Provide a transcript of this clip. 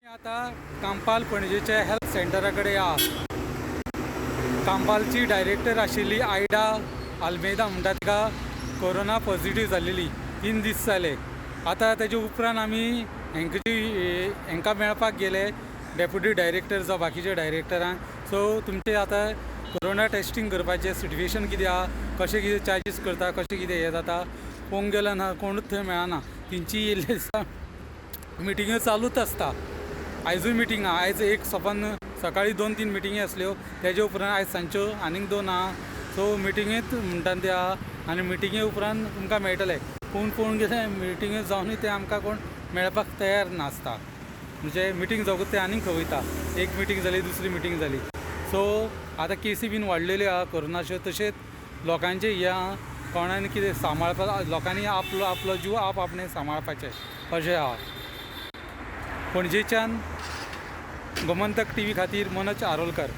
आतां कांपाल पणजेच्या हेल्थ सेंटरा कडेन या. कांपालची डायरेक्टर आशिल्ली आयडा आल्मेदा म्हणटा तिका कोरोना पॉझिटीव जाल्लेली 3 दीस जाले. आतां तेजे उपरांत आमी हेंकां हेंकां मेळपाक गेले, डेप्युटी डायरेक्टर जावं बाकीचे डायरेक्टरांक. सो तुमचे आतां कोरोना टेस्टींग करपाचें सिट्युएशन कितें आहा, कशें कितें चार्जीस करता, कशें कितें हें जाता, पळोवंक गेल्यार ना कोणूच थंय मेळना. तेंची येयल्ले दिसा मिटिंग्यो चालूच आसता. आयजूय मिटींग आहा. आयज एक सोपान सकाळी दोन तीन मिटिंगी आसल्यो, तेजे उपरांत आयज सांजच्यो आनीक दोन आहा. सो मिटिंगेंत म्हणटा ते आहा आनी मिटिंगे उपरांत तुमकां मेळटले. पूण पळोवंक गेल्यार मिटिंगे जावनूय ते आमकां कोण मेळपाक तयार नासता. म्हणजे मिटींग जावकूच ते आनीक खंय वयता. एक मिटींग जाली, दुसरी मिटींग जाली. सो आतां केसी बीन वाडलेल्यो आहा कोरोनाच्यो, तशेंच लोकांचें हें आहा, कोणान कितें सांबाळपाक, लोकांनी आपलो आपलो जीव आप आपणें सांबाळपाचें अशें आहा. पणजेच्यान गोमंतक टीव्ही खातीर मनोज आरोलकर.